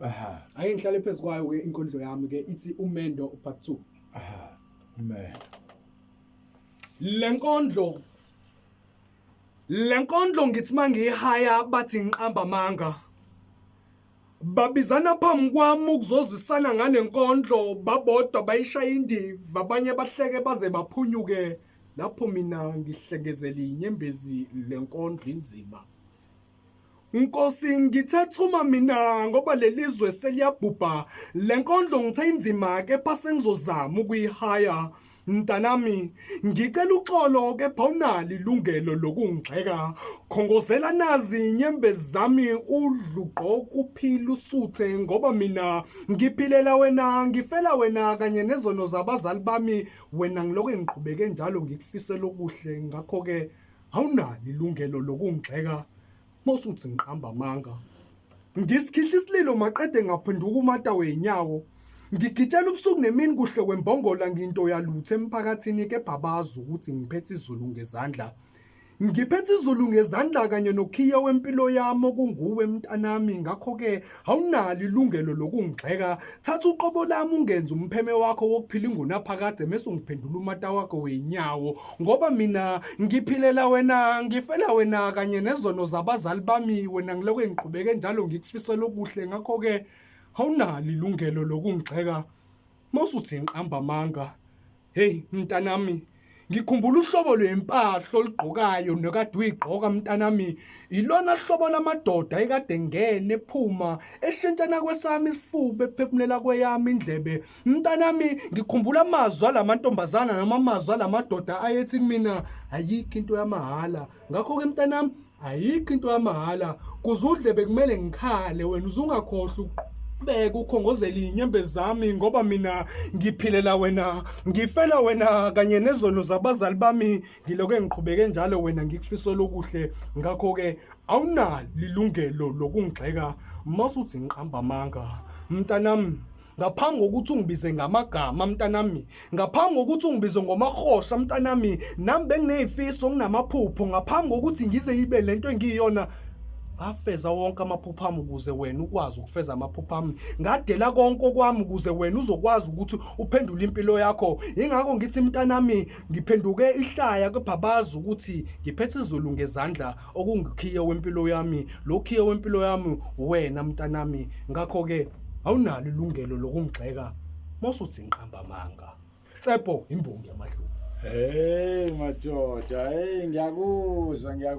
Aha. Ake ngihlale phezu kwayo ke inkondlo yami ke ithi umendo part 2. Aha. Umendo. Lenkondlo Lenkondlo ngithi mangiyihaya bathi ngiqamba amanga. Babizana phambi kwami ukuzozwisana ngalenkondlo babodwa bayishaya indiva abanye bahleke baze baphunyuke lapho mina ngihlengezela inyembezi lenkondlo inzima. Nkosi ngithe thuma mina ngoba lelizwe seliyabhubha lenkondlo ngithe inzima kepha sengizozama ukuyihaya mntanami ngicela uxolo kepha unalo ilungelo lokungigxeka khongozela nazi inyembezi zami udlugqoka uphila usuthe ngoba mina ngiphilela wena ngifela wena kanye nezono zabazali bami wena ngilokhu ngiqhubeke njalo ngikufisela okuhle ngakho-ke Awunalo ilungelo lokungigxeka mawusuthi ngiqamba amanga. Ngisikhihla isililo maqede ngaphenduka umata wezinyawo. Ngigitshela ubusuku nemini kuhle kwembongola nginto yalutho emphakathini kepha bazi ukuthi ngiphethe izulu ngezandla. Ngiphethe izulu ngezandla kanye nokhiye wempilo yami okunguwe mntanami ngakho-ke awunalo ilungelo lokungigxeka. Thatha uqobo lami ungenze umpheme wakho wokuphila ingunaphakade mese ungiphendula umata wakho wezinyawo. Ngoba mina ngiphilela wena ngifela wena kanye nezono zabazali bami wena ngilokhu ngiqhubeke njalo ngikufisela okuhle ngakho-ke awunalo ilungelo lokungigxeka mawusuthi ngiqamba amanga. Hey mntanami ngikhumbula uhlobo lwempahla olugqokayo nokade uyigqoka mntanami ilona hlobo lamadoda ekade ngene ephuma eshintshana kwesami isifuba ephefumulela kweyami indlebe Mntanami ngikhumbula amazwi alamantombazana noma amazwi alamadoda ayethi kumina ayikho into yamahhala. Ngakho-ke mntanami ayikho into yamahhala. Kuze udle bekumele ngikhale wena uzungakhohlwa ukuqhubeka ukhongozela iy'nyembezi zami ngoba mina ngiphilela wena ngifela wena kanye nezono zabazali bami ngilokhu ngiqhubeke njalo wena ngikufisela okuhle ngakho-ke awunalo ilungelo lokungigxeka masuthi ngiqamba amanga mntanami Ngaphambi kokuthi ungibize ngamagama mntanami, ngaphambi kokuthi ungibize ngomahosha mntanami, nami benginezifiso nginamaphupho ngaphambi kokuthi ngize ibe lento engiyiyona ngafeza wonke amaphupho ami ukuze wena ukwazi ukufeza amaphupho ami ngadela konke okwami ukuze wena uzokwazi ukuthi uphendule impilo yakho ingakho ngithi mntanami ngiphenduke ihlaya kepha bazi ukuthi ngiphethe izulu ngezandla okungukhiye wempilo yami lo khiye wempilo yami wena mntanami ngakho-ke awunalo ilungelo lokungigxeka mawusuthi ngiqamba amanga Tshepo imbongi yamahlubi. Hey madoda, hey ngiyakuzwa ngiyakuzwa.